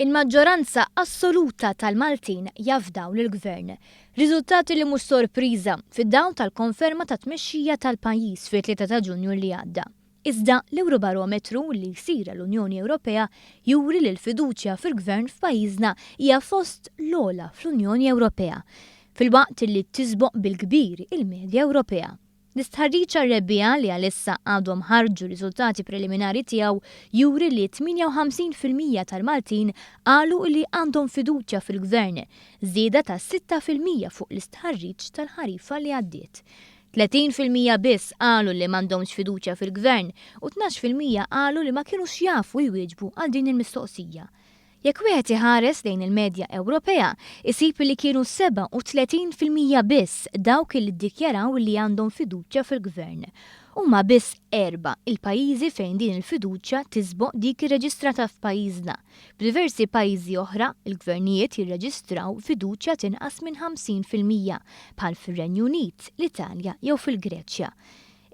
Il-maġġoranza assoluta tal-Maltin jafdaw lill-Gvern. Riżultati li mhux sorpriża fid-dawl tal-konferma tat-tmexxija tal-pajjiż fit-3 ta' Ġunju li għadda. Iżda l-Ewrobarometru li jsir għall-Unjoni Ewropea juri li l-fiduċja fil-Gvern f'pajjiżna hija fost l-ogħla fl-Unjoni Ewropea, filwaqt li tisboq bil-kbir il-medja Ewropea. L-istħarriġ għar-rebbiegħa li għalissa għadhom ħarġu r-riżultati preliminari tiegħu juri li 58% tal-Maltin qalu li għandhom fiduċja fil-Gvern, żieda ta' 6% fuq l-istħarriġ tal-ħarifa li għaddiet. 30% biss qalu li m'għandhomx fiduċja fil-Gvern u 12% qalu li ma kinux jafu jwieġbu għal din il-mistoqsija. Jekk wieħed iħares lejn il-medja Ewropea, isib li kienu 37% biss dawk li ddikjaraw li għandhom fiduċja fil-Gvern. Huma biss erbgħa il-pajjiżi fejn din il-fiduċja tisboq dik irreġistrata f'pajjiżna. F'diversi pajjiżi oħra, il-gvernijiet jirreġistraw fiduċja tinqas minn 50%, bħal fir-Renju Unit, l-Italja jew fil-Greċja.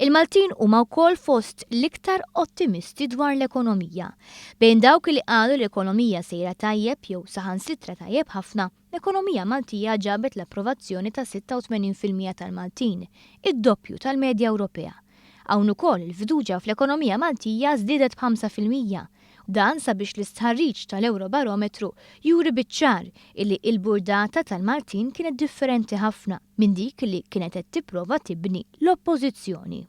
Il-Maltin huma wkoll fost l-iktar ottimisti dwar l-ekonomija. Bejn dawk li qalu li l-ekonomija sejra tajjeb jew saħansitra tajjeb ħafna, l-ekonomija Maltija ġabet l-approvazzjoni ta' 86% tal-Maltin, id-doppju tal-medja Ewropea. Hawn ukoll il-fiduċja fl-ekonomija Maltija żdiedet b'5%. Dan sabiex l-istħarriġ tal-Ewrobarometru juri biċ-ċar illi il-burdata tal-Maltin kienet differenti ħafna minn dik li kienet qed tipprova tibni l-Oppożizzjoni.